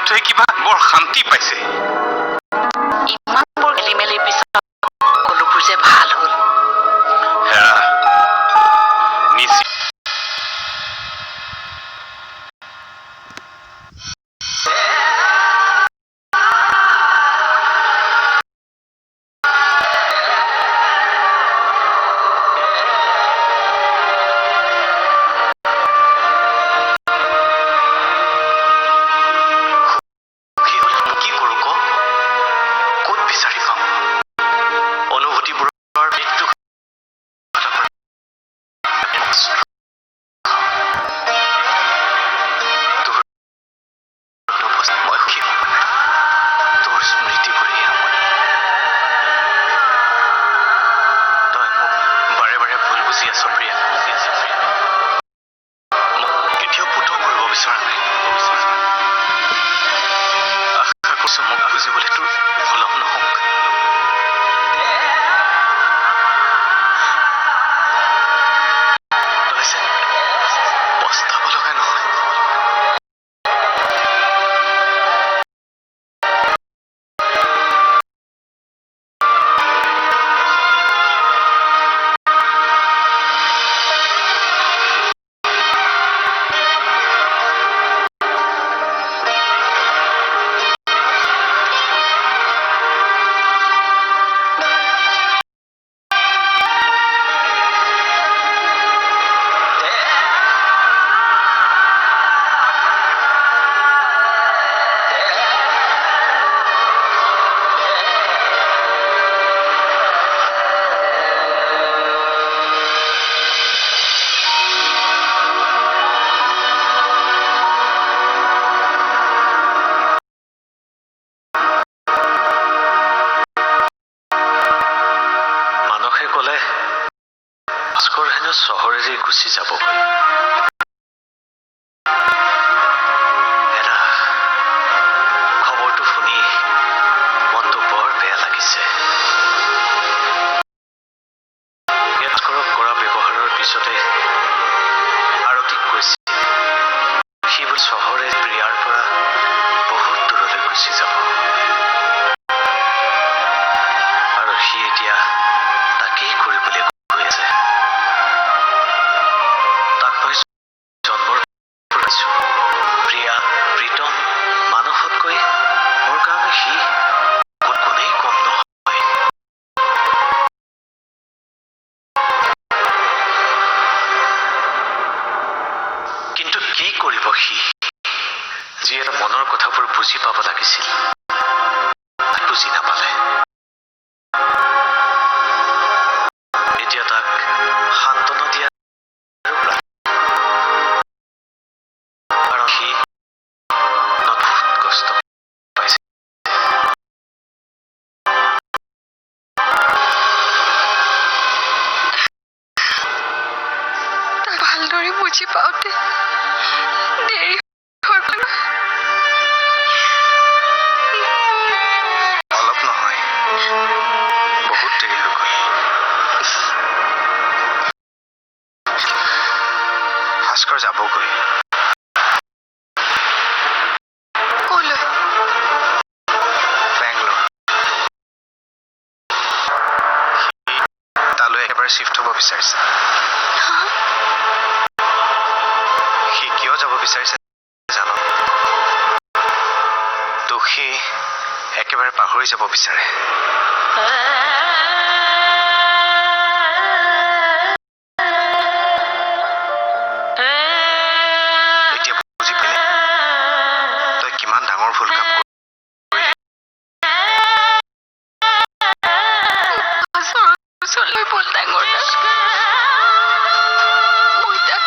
মনটোৱে কিবা বৰ শান্তি পাইছে। ইমানবোৰ খেলি মেলিৰ পিছত সকলোবোৰ যে ভাল হ'ল। হেৰা, নিচি। সুখী হ'লে কি কৰোঁ ক? ক'ত বিচাৰি পাম অনুভূতিবোৰৰ মৃত্যু? তোৰ মই সুখী হ'ব নাই। তোৰ স্মৃতিবোৰেই আমনি। তই মোক বাৰে বাৰে ভুল বুজি আছ প্ৰিয়া, বুজি আছ প্ৰিয়া। মোক কেতিয়াও পুতৌ কৰিব বিচৰা নাই। আশা কৰিছো মোক বুজিবলৈ তোৰ পলম নহওক। তই যেন পস্তাব লগা নহয়। মানসে ক'লে ভাস্কৰ হেনো চহৰ এৰি গুচি যাবগৈ। এৰা, খবৰটো শুনি মনটো বৰ বেয়া লাগিছে। ভাস্কৰক কৰা ব্যৱহাৰৰ পিছতে আৰতিক কৈছিল সি বোলে চহৰে প্ৰিয়াৰ পৰা বহুত দূৰলৈ গুচি যাব আৰু সি এতিয়া তাকেই কৰিবলৈ গৈ আছে। তাক মই জন্মৰ পাইছো। প্ৰিয়া, প্ৰীতম, মানসতকৈ মোৰ কাৰণে সি কোনেই কম নহয়। কিন্তু কি কৰিব সি, যি এটা মনৰ কথাবোৰ বুজি পাব লাগিছিল, বুজি নাপালে। এতিয়া তাক সান্তনা দিয়া, কাৰণ সি বহুত কষ্ট পাইছে। তাক ভালদৰে বুজি পাওঁতে দেৰি হৈ গ'ল। অলপ নহয়, বহুত দেৰি হৈ গ'ল। ভাস্কৰ যাবগৈ। ক'লৈ? বেংগলোৰ। তালৈ একেবাৰে শ্বিফ্ট হ'ব বিচাৰিছে। সি কিয় যাব বিচাৰিছে জান? তোক সি একেবাৰে পাহৰি যাব বিচাৰে। এতিয়া বুজি পালি তই কিমান ডাঙৰ ভুল কাম কৰিলি? ভাস্কৰৰ ওচৰলৈ বল ডাঙৰ দা। মই তাক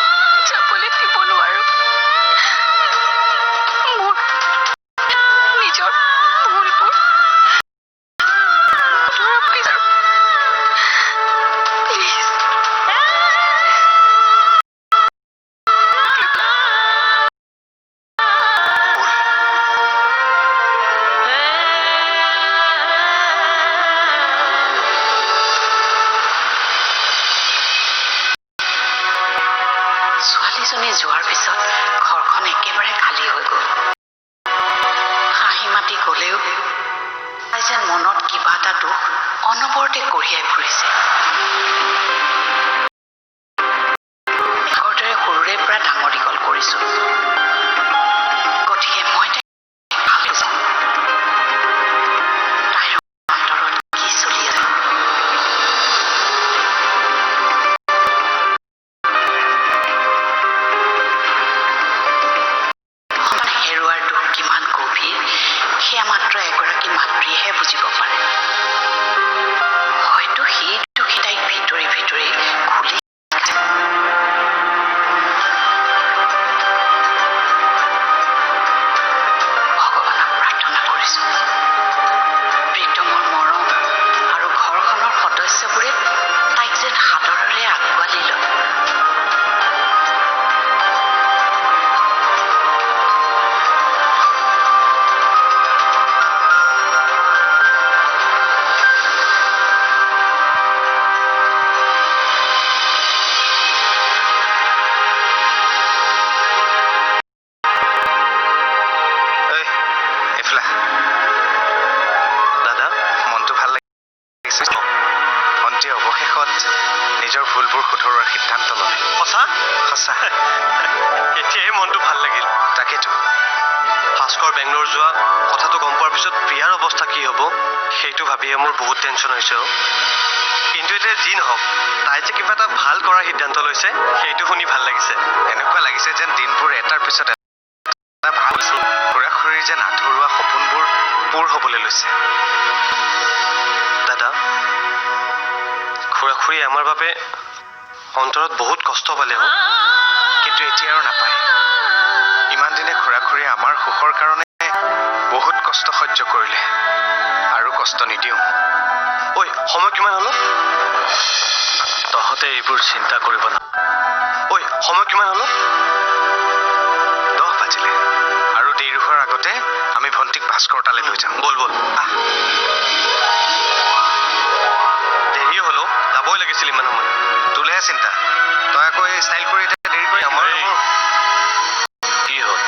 যাবলৈ দিব নোৱাৰো। মোৰ নিজৰ ভুলবোৰ শুধৰাব। কঢ়িয়াই ফুৰিছে। আগৰ দৰে সৰুৰে পৰা ডাঙৰ দীঘল কৰিছোঁ, গতিকে মই তাইক ভাল বুজাওঁ। তাইৰ অন্তৰত কি চলি আছে। সন্তান হেৰুৱাৰ দুখ কিমান গভীৰ সেয়া মাত্ৰ এগৰাকী মাতৃয়েহে বুজিব পাৰে। হয়তো সেই দুখে তাইক ভিতৰি ভিতৰি খুলি খাইছে। ভগৱানক প্ৰাৰ্থনা কৰিছোঁ, প্ৰীতমৰ মৰম আৰু ঘৰখনৰ সদস্যবোৰে তাইক যেন সাদৰেৰে আঁকোৱালি লয়। ঐ, এইফালে আহ। দাদা, মনটো ভাল লাগিছে। ভণ্টিয়ে অৱশেষত নিজৰ ভুলবোৰ শুধৰোৱাৰ সিদ্ধান্ত ল'লে। সঁচা? সঁচা। এতিয়াহে মনটো ভাল লাগিল। তাকেতো। ভাস্কৰ বেংগলোৰ যোৱা কথাটো গম পোৱাৰ পিছত প্ৰিয়াৰ অৱস্থা কি হ'ব সেইটো ভাবিয়ে মোৰ বহুত টেনশ্যন হৈছে অ'। কিন্তু এতিয়া যি নহওক, তাই যে কিবা এটা ভাল কৰাৰ সিদ্ধান্ত লৈছে সেইটো শুনি ভাল লাগিছে। এনেকুৱা লাগিছে যেন দিনবোৰ এটাৰ পিছত এটা ভাল হৈছে। খুৰা খুৰীৰ যেন আধৰুৱা সপোনবোৰ পূৰ হ'বলৈ লৈছে। দাদা, খুৰা খুৰীয়ে আমাৰ বাবে অন্তৰত বহুত কষ্ট পালে অ'। কিন্তু এতিয়া আৰু নাপায়। ইমান দিনে খুৰা খুৰীয়ে আমাৰ সুখৰ কাৰণে বহুত কষ্ট সহ্য কৰিলে, আৰু কষ্ট নিদিওঁ। ঐ, সময় কিমান হ'ল? তহঁতে এইবোৰ চিন্তা কৰিব না। ঐ, সময় কিমান হ'ল? 10 বাজিলে। আৰু দেৰি হোৱাৰ আগতে আমি ভণ্টিক ভাস্কৰ তালৈ লৈ যাওঁ। ব'ল ব'ল। আহ। দেৰি হ'লেও যাবই লাগিছিল ইমান সময়। তোলেহে চিন্তা, তই আকৌ এই ষ্টাইল কৰি এতিয়া দেৰি কৰি আমাৰ এই, কি হ'ল?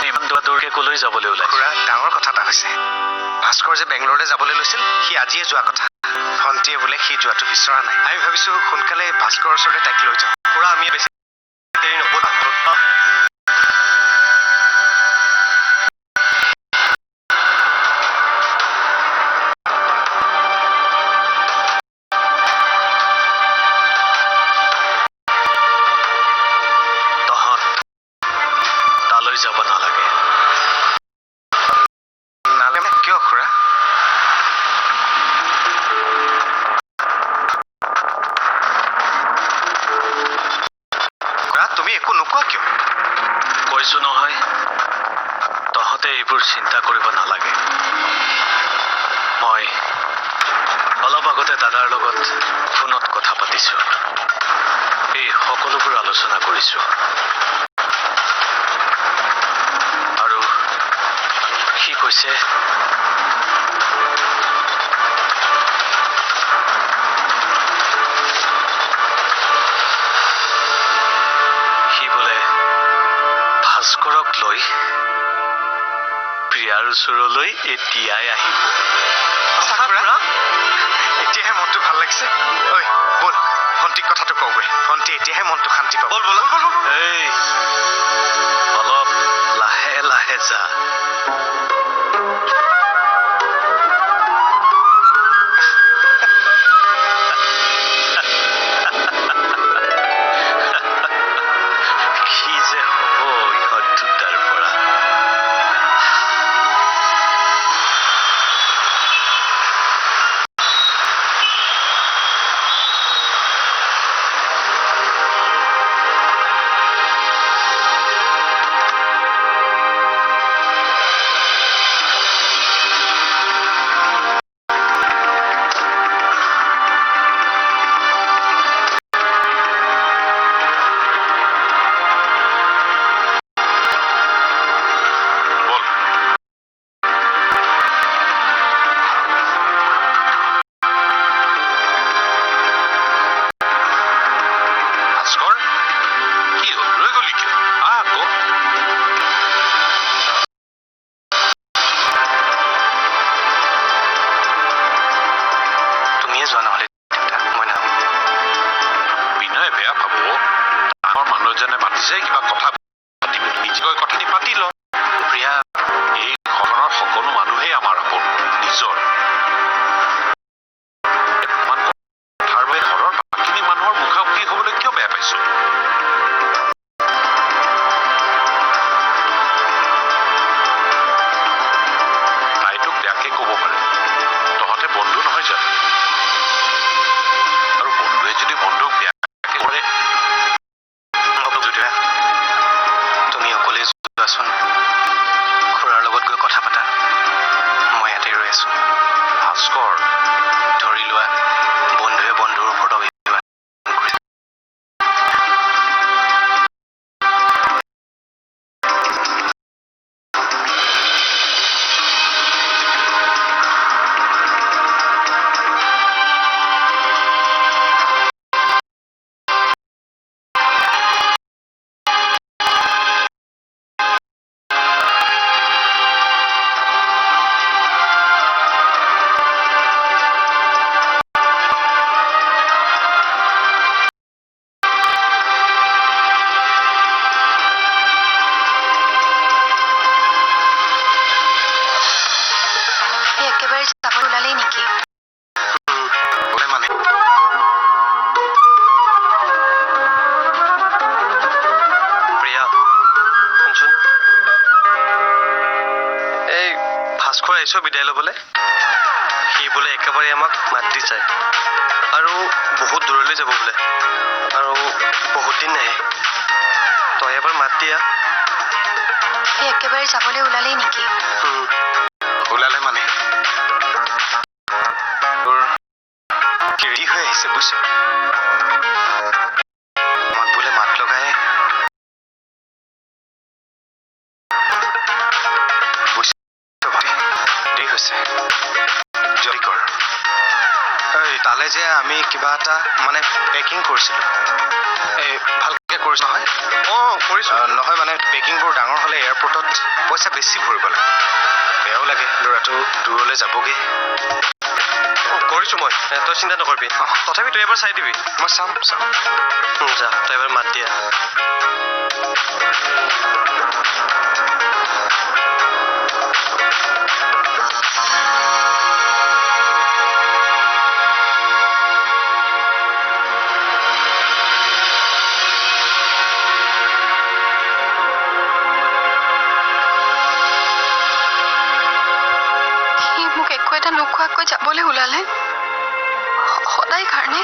ইমান দূৰা দূৰকে কলৈ যাবলৈ ওলাইছে? খুৰা, ডাঙৰ কথা এটা হৈছে। ভাস্কৰ যে বেংগলোৰলৈ যাবলৈ লৈছিল, সি আজিয়ে যোৱা কথা। ভণ্টিয়ে বোলে সি যোৱাটো বিচৰা নাই। আমি ভাবিছো সোনকালে ভাস্কৰৰ ওচৰলৈ তাইক লৈ যাওঁ। খুৰা, আমি বেছি দেৰি নকৰোঁ। তহঁত তালৈ যাব নালাগে। নালাগে কিয় খুৰা? খুৰা, তুমি একো নোকোৱা কিয়? কৈছো নহয়, তহঁতে এইবোৰ চিন্তা কৰিব নালাগে। মই অলপ আগতে দাদাৰ লগত ফোনত কথা পাতিছো, এই সকলোবোৰ আলোচনা কৰিছো আৰু সি কৈছে সি বোলে ভাস্কৰক লৈ প্ৰিয়াৰ ওচৰলৈ এতিয়াই আহিব। সঁচা খুৰা? এতিয়াহে মনটো ভাল লাগিছে। ঐ ব'ল, ভণ্টিক কথাটো কওঁগৈ। ভণ্টি এতিয়াহে মনটো শান্তি পাব। ব'ল ব'ল ব'ল ব'ল। এই, অলপ লাহে লাহে যা। কি যে হ'ব ইহঁত দুটাৰ পৰা। তুমিয়ে যোৱা নহ'লে দেউতা, মই নাহোঁ। বিনয়ে বেয়া পাব। ডাঙৰ মানুহ এজনে মাতিছে কিবা কথা পাতিব, নিজে কথাখিনি পাতি ল। প্ৰিয়া। এই ঘৰখনৰ সকলো মানুহেই আমাৰ আপোন, নিজৰ। ইমান কথাৰ বাবে ঘৰৰ বাকীখিনি মানুহৰ মুখামুখি হ'বলৈ কিয় বেয়া পাইছো? তাই তোক বেয়াকে ক'ব পাৰে, তহঁতে বন্ধু নহয় জানো? আৰু বন্ধুৱে যদি বন্ধুক বেয়াকে কৰে? হ'ব দেউতা, তুমি অকলে যোৱাচোন, খুৰাৰ লগত গৈ কথা পাতা। মই ইয়াতে ৰৈ আছো। ভাস্কৰ। ধৰি লোৱা বন্ধুৱে বন্ধুৰ ওপৰত অভিমান কৰিছে। সি একেবাৰে যাব ওলালেই নেকি? বোলে মানে। প্ৰিয়া, শুনচোন, এই ভাস্কৰ আহিছ বিদায় ল'বলৈ। সি বোলে একেবাৰে আমাক মাত দি যায় আৰু বহুত দূৰলৈ যাব বোলে আৰু বহুত দিন নাহে। তই এবাৰ মাত দিয়া। সি একেবাৰে যাবলৈ ওলালেই নেকি? ওলালে মানে তোৰ ৰেডি হৈ আহিছে, বুজিছ? আমাক বোলে মাত লগাই, বুজিছ ভাই? দেৰি হৈছে, জলদি কৰ। এই তালে যে আমি কিবা এটা মানে পেকিং কৰিছিলোঁ, এই ভালকে কৰিছোঁ নহয়? অঁ, কৰিছোঁ। নহয় মানে পেকিংবোৰ ডাঙৰ হ'লে এয়াৰপৰ্টত পইচা বেছি ভৰিব লাগে। বেয়াও লাগে, ল'ৰাটো দূৰলৈ যাবগৈ। কৰিছোঁ মই, তই চিন্তা নকৰিবি। তথাপি তই এবাৰ চাই দিবি। মই চাম চাম। যা, তই এবাৰ মাত দিয়া। সি মোক একো এটা নোকোৱাকৈ যাবলৈ ওলালে সদায় কাৰণে।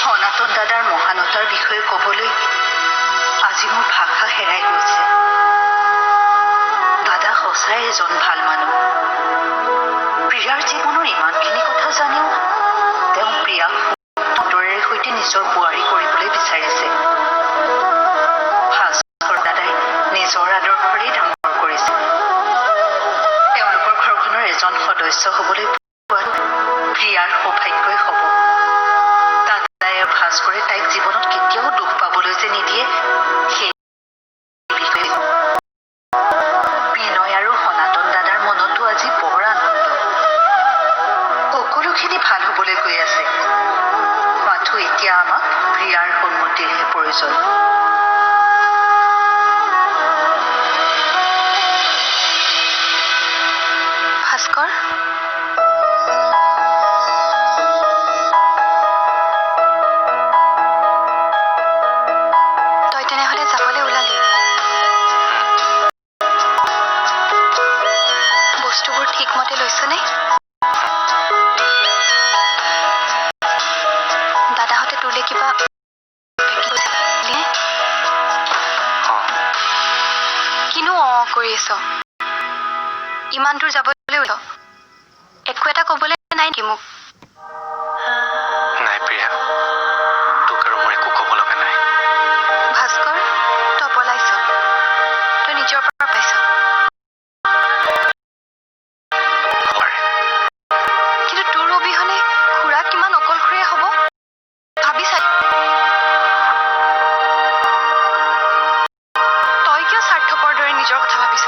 সনাতন দাদাৰ মহানতাৰ বিষয়ে ক'বলৈ আজি মোৰ ভাষা হেৰাই গৈছে। দাদা সঁচাই এজন ভাল মানুহ। প্ৰিয়াৰ জীৱনৰ ইমানখিনি কথা জানিও তেওঁ প্ৰিয়াক অন্তৰেৰে সৈতে নিজৰ বোৱাৰী কৰিবলৈ বিচাৰিছে। ভাস্কৰ দাদাই নিজৰ আদৰ্শৰেই ডাঙৰ কৰিছে। তেওঁলোকৰ ঘৰখনৰ এজন সদস্য হ'বলৈ পোৱাটো প্ৰিয়াৰ সৌভাগ্যই হ'ব। দাদাই আৰু ভাস্কৰে তাইক জীৱনত কেতিয়াও দুখ পাবলৈ যে নিদিয়ে, সেই বিষয়ে বিনয় আৰু সনাতন দাদাৰ মনতো আজি বৰ আনন্দ। সকলোখিনি ভাল হ'বলৈ গৈ আছে। মাথো এতিয়া আমাক প্ৰিয়াৰ সন্মতিৰহে প্ৰয়োজন। ভাস্কৰ, তই তেনেহ'লে যাবলৈ ওলালি? বস্তুবোৰ ঠিকমতে লৈছনে? দাদাহঁতে তোলৈ কিবা পেকিং কৰিছে? অঁ। কিনো অঁ কৰি আছ? ইমান দূৰ যাবলৈ ওলাইছ, একো এটা ক'বলৈ নাই নেকি মোক? নাই প্ৰিয়া, তোক আৰু মোৰ একো ক'ব লগা নাই। ভাস্কৰ, তই পলাইছ, তই নিজৰ পৰা পাইছ। হ'ব পাৰে। কিন্তু তোৰ অবিহনে খুৰা কিমান অকলশৰীয়া হ'ব ভাবি চা। তই কিয় স্বাৰ্থপৰ দৰে নিজৰ কথা ভাবিছ?